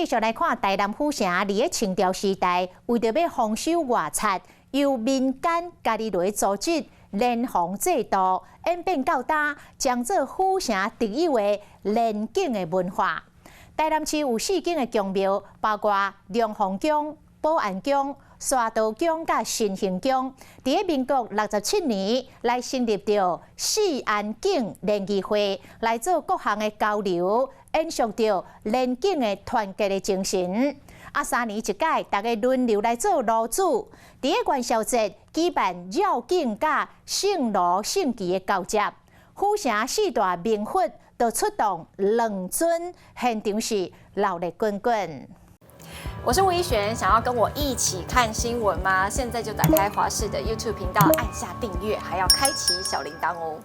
繼續來看台南府城，佇咧清朝時代，為著欲豐收外產，由民間家己來組織聯防制度，演變到今，將做府城特有的蓮井的文化。台南市有四間的宮廟，包括龍鳳宮、保安宮、沙道宮佮神行宮。佇咧民國67年來成立著四安景聯誼會，來做各項的交流，延續著蓮井的團結的精神。啊，3年一屆，逐家輪流來做爐主。佇咧元宵節舉辦繞境佮聖爐聖旗的交接，府城四大明佛都出動兩尊，現場是鬧熱滾滾。我是吳怡璇，想要跟我一起看新聞嗎？現在就打開華視的 YouTube 頻道，按下訂閱，還要開啟小鈴鐺哦。